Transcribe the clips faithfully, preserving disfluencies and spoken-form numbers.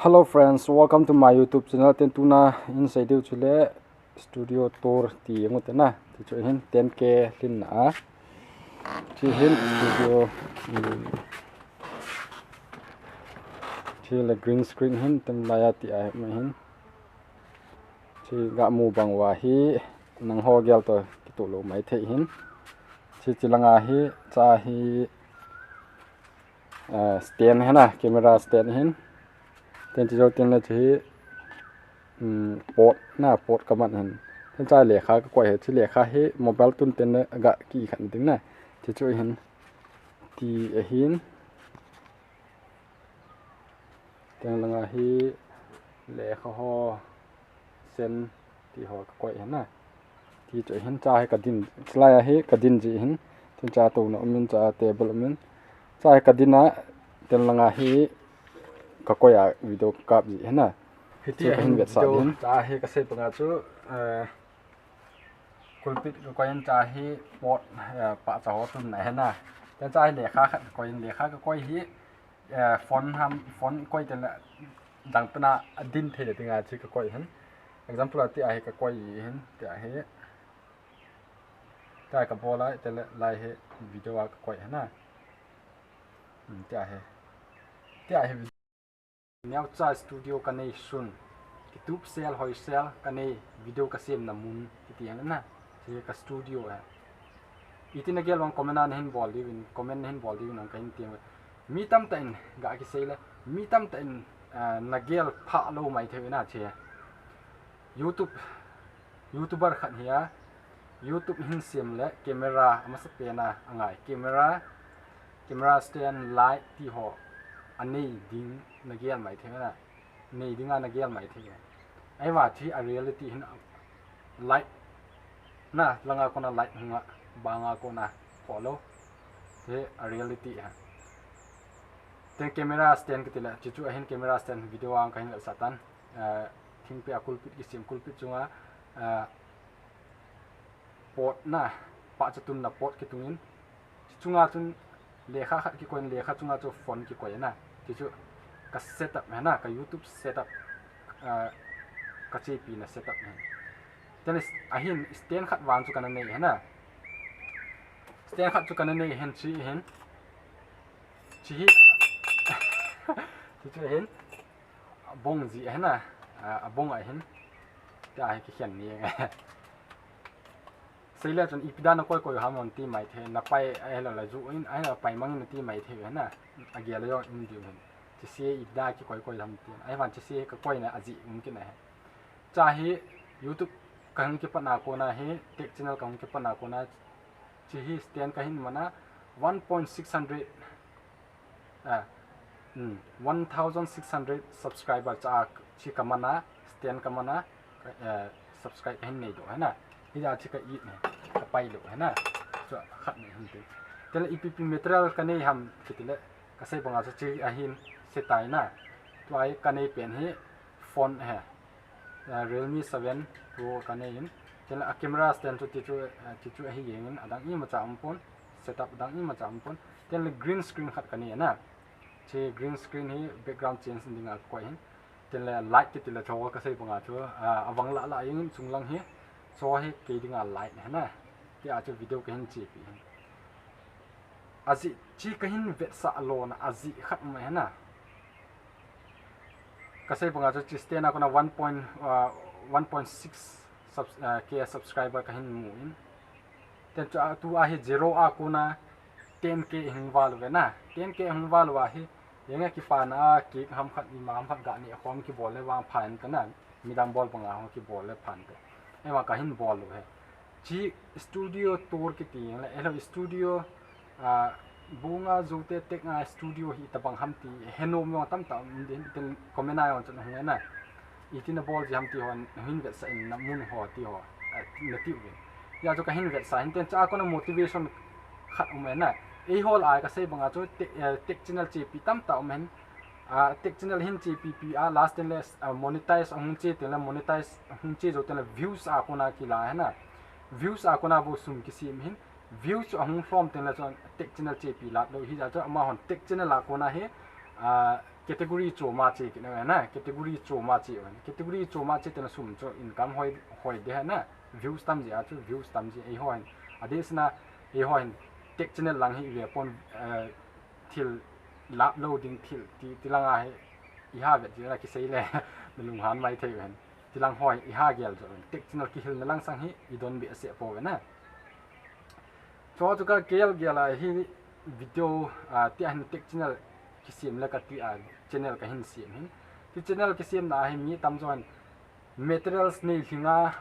Hello friends, welcome to my YouTube channel. Ten tuna hin sei diu chu le studio tour ti ngot na. Ti chu hin ten K lhin na a. Ti hin studio, um, ti le green screen hin tem lai a ti a mai hin. Ti ga mu bang uva hi nang ho gel to kitu lo mai thei hin. Ti ti langa hi cha hi, uh, stand hena, camera stand hin. Ten ti jo ten le ti hi, um, port na, port ka man hin. Ten cha lekha ka koi he, ti lekha hi mobile tun ten le ga ki khat ding na. Ti chu hin ti a hin. Ten langa hi lekha ho sen ti ho ka koi hena. Ti chu hin cha hi ka din, slai a hi ka din ji hin. Tin cha to na umin cha table umin. Cha hi ka din a ten langa hi ka koi a video kap ji hena. Hiti chu ka hin hin vet sa video hin. Cha hi ka sei panga chu, eh, kulpit ka koi hin cha hi pot, eh, pa cha ho tun na hena. Ten cha hi lekha khat ka koi hin lekha ka koi hi, eh, phone ham, phone koi ten la dang pena a din thei le dinga chi ka koi hin. Example a ti a hi ka koi hin, ti a hi. Ti a ka bol a, ti le lai hi video a ka koi hin na. Hmm, ti a hi. Ti a hi video. Neocha studio ka nei sun. Ki tup sel, hoi sel, ka nei video ka sem na mun, ki ti na. Ti ka studio a. Iti na gel vang comment a na hin bol diuvin, comment na hin bol diuvin ang ka hin ti. Mi tamtah in ga ki sei le, mi tamtah in, ah, na gel pha lo mai thei na che. YouTube, YouTuber khat hi a, YouTube hin sem le camera a masa pen a ngai. Camera, camera stand, light ti ho a nei ding na gel mai thei na. Nei dinga na gel mai thei. Ai va thi a reality hin light na langa kona light hunga banga kona kho lo. Ti a reality ha. Ten camera stand kiti le, ti chu a hin camera stand video ang ka hin la satan. Eh, thingpi a kulpit ki sem kulpit chunga, eh, pot na, pa cha tun na pot ki tungin. Ti chunga chun lekha khat ki koi, lekha chunga chu phone ki koi na. Ti chu ka setup hena, ka YouTube setup, eh, ka chepi na setup hena. Ten a hin stand khat vang chu ka na nei hena. Stand khat chu ka na nei hen chi hin. Chi hi. Ti chu hin. A bong ji hena, a, a bong a hin. Ti a hi ki khen ni. Sei le chun ipi da na koi koi ham on ti mai thei, na pai a helo la ju in, a helo pai mang in ti mai thei hena. A gel le jong in diu hin. Ti sei ipi da ki koi koi ham ti. Ai van ti sei ka koi na a ji um ki na he. Cha hi YouTube ka hung ki pat na kona hi, tech channel ka hung ki pat na kona, chi hi stand ka hin mana one point six hundred, ah, hmm, one thousand six hundred subscriber cha chi ka mana, stand ka mana, eh, subscribe ka hin nei do hena. Hi ja chi ka i ne, ka pai do hena. Chu khat nei hin te. Tele ipi pi material ka nei ham kiti le, ka sei banga chu chi a hin se tai na. Tu ai ka nei pen hi phone he. Eh, Realme seven Pro ka nei in. Tele a camera stand chu ti chu, eh, ti chu a hi jeng in, a dang imacha um pon, setup dang imacha um pon. Tele green screen khat ka nei na. Chi green screen hi background change dinga ka koi hin. Tele light kiti le cho ka sei banga chu, ah, a vang la la jeng in chung lang hi. Cho hi kei dinga light hena. Ti a chu video ka hin chepi hin. A ji chi ka hin vetsah lo na a ji khat mai hena. Ka sei banga chu chi stand a kona one point, uh, one point six subs-, uh, K subscriber ka hin mu in. Ten chu a, tu a hi zero a kona ten K hung val ve na. Ten K hung val va hi, jeng a ki pa na a ki ham khat ima ham khat ga ni khom ki bol le vang phan ka na. Midang bol banga ho ki bol le phan te. Eima ka hin bol lo he. Chi studio tour kiti le, hello studio, ah, bunga zote tek nga studio hi tabang ham ti, heno mo tam tam din, tin comment a yon chan hung na. Iti na bol ji ham ti hon, hin vetsah in na mun ho ti ho, ah, na ti u. Ya chu ka hin vetsah hin ten cha kona motivation khat um na. Ei hol a ka sei banga chu tech, eh, tech channel chepi tam ta um hen. Ah, tech channel hin chepi pi a last ten le, ah, monetize ahung che ten le monetize ahung che jo ten le views a kona ki la hena. Views a kona bo sum ki sim hin. Views chu ahung lhom ten le chun tech channel chepi lat lo hi ja chu ama hon tech channel a kona hi, ah, Category chom a che kit na, category chom a che, category chom a che teng le sum chu income hoi, hoi ding ahi na, views tam jeh a chu, views tam jeh a, eiho hin. Adeh seh na, eiho hin tech channel lang hi ive pon, eh, thil lap lou ding thil ti, ti lang a hi, iha vet jeh a kisei le, nalunghan mai thei u hen. Ti lang hoi, iha gel jo, tech channel kihilna lang sang hi, idon behseh pouve na. Chu chu ka gel gel a hi video, ah, tia hin tech channel kisem le kati a channel kahin sem hin. Ti channel kisemna a hi mi tamjon materials nei lhing a,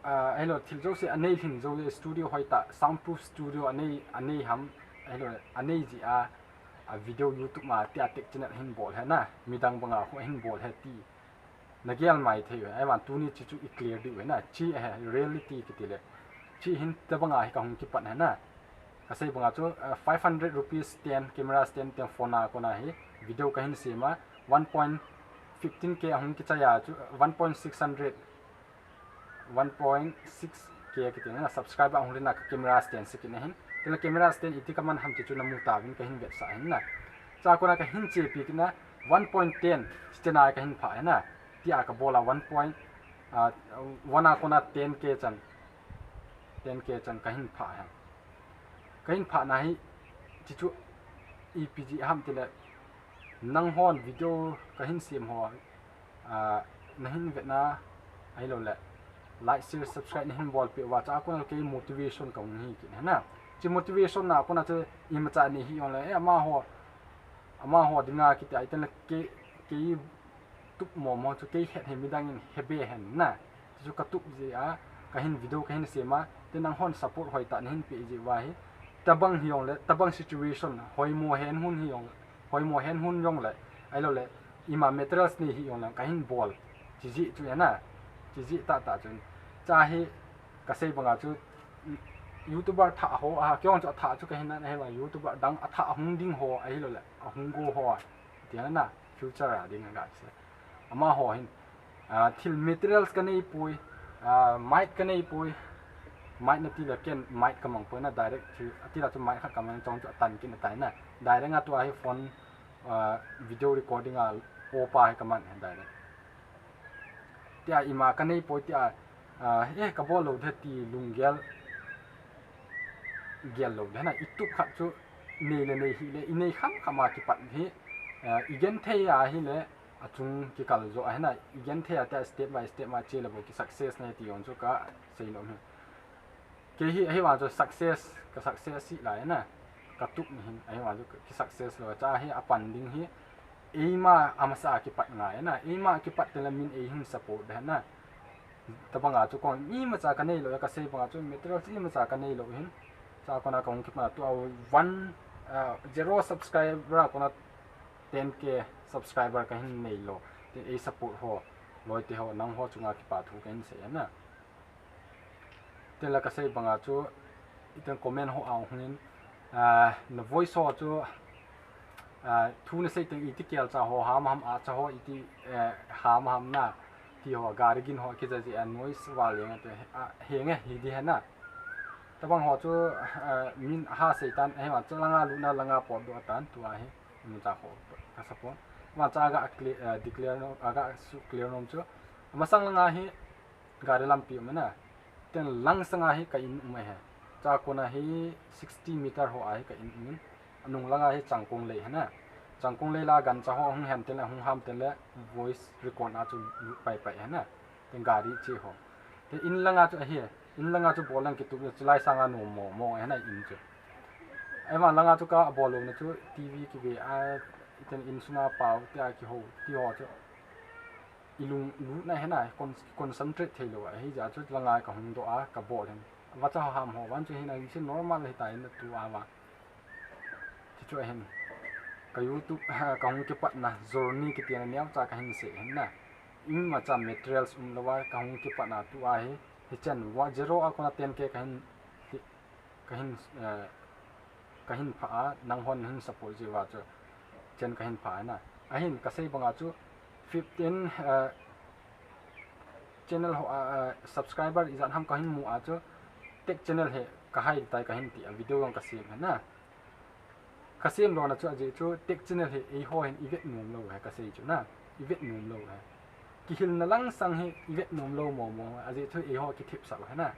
ah, ahilou thil jouse anei lhing jou, studio hoitah, soundproof studio anei, anei ham, ahilou anei jeh a, a video YouTube ma tia tech channel hin bol he na, midang banga khu hin bol he ti. Nagel mai thei u, ahivang tuni chi chu i clear diu ahi na, chi ahi reality kiti le. Chi hin tabanga hi kahung kipat ahi na. Kasei banga chu, uh, five hundred rupees stand, camera stand, teng phone a kona hi video kahin sem a, one point fifteen K ahung kichai a chu, uh, one point six hundred, one point six K kiti na, subscriber ahung len a ka camera stand se kit na hin. Teng le camera stand iti kaman ham ti chu namu tauvin kahin vetsah ahi na. Chua kona kahin chepi kit na, one point ten, chi chana kahin phah ahi na. Tia kabol a one point, ah, one a kona ten K chan, ten K chan kahin phah ahi. Kahin phah na hi, chi chu ipi jeh ham ti le, nanghon video kahin sem ho, ah, nahin vetna, ahilou le, like, share, subscribe nahin bolpeh uva, chua kona kei motivation kahung hi kit ahi na. Chi motivation na kona chu imacha nei hih jongle, eh, amaho, amaho dinga kiti a, iten le kei, kei tup mong mong chu kei het hi midang in hebe hen na. Chu katup jeh a, kahin video kahin sem a, te nanghon support hoitah nahin peh jeh uva hi. Tabang hi jongle, tabang situation, hoimo hen hun hi jong, hoimo hen hun jongle, ahilou le, ima materials nei hi jongle, kahin bol. Chi jeh chu ahi na, chi jeh tahtah chun. Chua hi, kasei banga chu, YouTuber thah ho, a, kei jong chu athah chu kahin na, ahivang YouTuber dang athah hung ding ho, ahilou le, ahung go ho, ti ahi na, future a ding a kasei. Amaho hin, ah, thil materials kanei poi, ah, mic kanei poi, mic nati le ken mic kamang poi na direct chu, ati la chu mic khat kamang chong chu atan kit na tai na. Direct a tua hi phone, ah, video recording a opa hi kaman ahi direct. Tia ima kanei poi tia, ah, eh, kabol lou ding ti lunggel gel lou ding na, itup khat chu nei le nei hih le, inei kham kham a kipat hi, ah, igenthei a hile, achung kikal jo ahi na, igenthei a tia step by step ma che le bou ki success na ti jong chu kasei nom hi. Kei hi, ahivang chu success, ka success sih lai na, katup ni hin, ahivang chu ki success lou, chua hi apan ding hi, eima amasa a kipat ngai na, eima kipat teng le min eihin support ding na. Tabanga chu kong imacha kanei lou, kasei banga chu materials imacha kanei lou hin. Chua kona kahung kipat na tua one, ah, zero subscriber a kona ten K subscriber kahin nei lou. Te ei support ho, loite ho, nangho chunga kipa thu kahin sei ahi na. Teng le kasei banga chu, iten comment ho a hung in, ah, na voice ho chu, ah, thu nasei teng iti kelcha ho ham ham, acha ho iti, eh, ham ham na, ti ho, gari gin ho kija jeh a noise val jeng a te, ah, henge hi ding ahi na. Tabang ho chu, ah, min ha sei tan, ahivang chu langa lutna langa potdoh tan, tua hi, imacha ho, ka support. Amacha aga clear, eh, declare nom, aga su clear nom chu. Amasang langa hi, gari lampi um ahi na. Teng lang sanga hi ka in um ahi. Chua kona hi sixty meter ho a hi ka in um in. Anung langa hi changkong lei ahi na. Changkong lei la gancha ho hung hen teng le, hung ham teng le voice record na chu lut pai pai ahi na. Teng gari che ho. Te in langa chu ahi. In langa chu bol lang kitup le chulai sanga nom mong mong ahi na in chu. Ahivang langa chu ka bol louna chu T V kive a, iten in sunga pao tia kiho, ti ho chu. Ilung lutna ahi na, con-, concentrate thei lou ahi jeh a chu langa kahung doh a, kabol hin. Vacha ham ho vang chu hin a, normal hitai na tua vang. Ti chu ahin. Ka YouTube, kahung kipatna journey kiti a neocha kahin sei ahi na. Imacha materials um louva, kahung kipatna tua hi. Hichan, zero a kona ten K kahin, hi, kahin, eh, kahin phah a, nanghon nahin support jeh uva chu, chen kahin phah ahi na. Ahin kasei banga chu, fifteen, eh, channel ho, eh, subscriber ijat ham kahin mu a chu, tech channel hi kahai tai kahin ti a, video jong kasem ahi na. Kasem lona chu ajeh chu tech channel hi eiho hin ivet nom lou hi kasei chu na. Ivet nom lou hi. Kihilna lang sang hi ivet nom lou momo. Ajeh chu eiho kithepsah u hi na.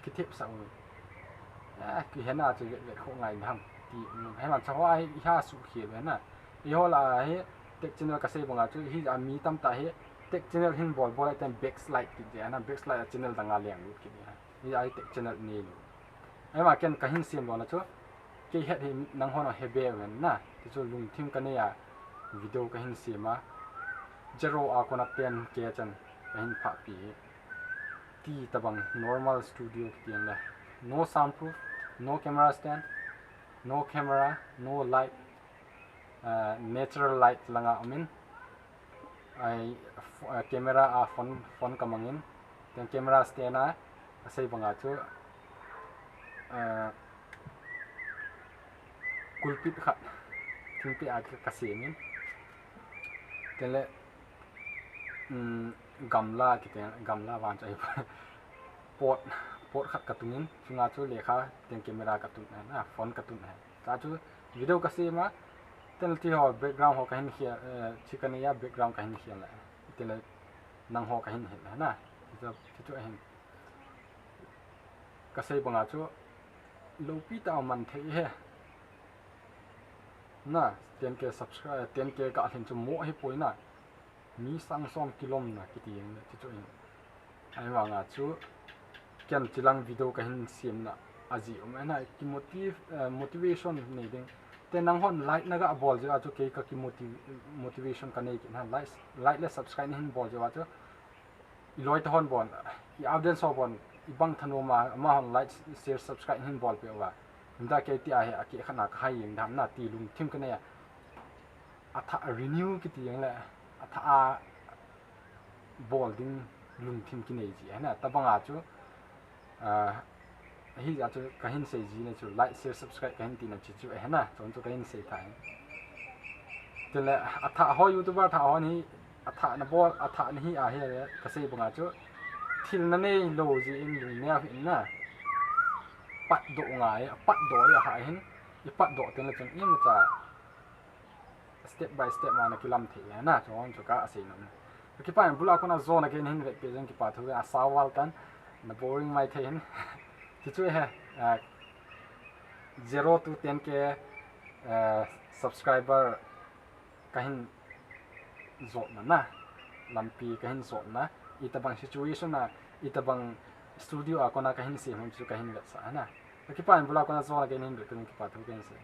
Kithepsah u. Ah, kihena chu vet vet kho ngai dam. Ti, um, hema chu ho ai iha sukhel u hi na. Eiho lah a hi tech channel kasei banga chu hi a mi tamtah hi tech channel hin bol bol a ten backslide kit jeh a na, backslide a channel dang a lenglut kit jeh a. Hi a hi tech channel nei lou. Hema ken kahin sem lona chu. Kei het hi nangho nahebe uvin na. Ti chu lungthim kanei a video kahin sem a. Zero a kona ten K chan kahin phahpi hi. Ti tabang normal studio kiti le. No soundproof, no camera stand, no camera, no light, uh, natural light langa umin. Ai, f-, uh, camera a phone, phone kamangin. Ten camera stand a, asei banga chu, uh, kulpit khat, thingpi a ka, kasemin. Tenle, um, gamla kiti, gamla vang chu ai pot, pot khat katungin, chunga chu lekha, ten camera katun, ah, phone katun. Cha chu video kasem a, tenle ti ho background ho kahin khel, eh, chi kanei a background kahin khel le. Tenle nangho kahin hil na. Ti chu, ti chu ahin. Kasei banga chu, lopi tah a man thei hi. Na, ten K subscribe, ten K kalhin chu mo hi poi na. Mi sang som kilomna kiti jeng le ti chu in. Ahivanga chu, ken chilang video kahin semna ajeh um e na, ki motiv-, eh, motivation nei ding. Te nanghon like naga bol jeh a chu kei ka ki motiv-, motivation kanei kit na, like, like le subscribe nahin bol jeh a chu, iloi te hon bon, i audience ho bon, ibang thanom a, amahon like, share, subscribe hin bolpeh uva. Himda kei ti a hi, akeh khat na kahai jeng dam na ti lungthim kanei a. Athah a renew kiti jeng le, athah a bol ding lungthim kinei ji hi na, tabanga chu, ah, hijeh a chu kahin sei ji na chu, like, share, subscribe kahin tina chu chu ahi na, chon chu kahin sei tha hi. Tenle, athah ho, YouTuber thah ho ni, athah na bol, athah nahi ahi le, kasei banga chu, thil nanei lou jeh in lungneo hih in na. Patdoh ngai, patdoh a ha hin, ipatdoh tengle chun imacha step by step ma nakilam thei na, chon chu kasei nom. Kakipah in bula kona jona gei nahin vetpeh jeh in kipa thu, asao val tan, na boring mai thei hin. Ti chu hi, ah, zero to ten K, ah, subscriber kahin jotna na, lampi kahin jotna, itabang situation a, itabang studio a kona kahin sem hon chu kahin vetsah na. Kakipah in bula kona jona gei nahin vetpeh jeh in kipa thu kahin sei.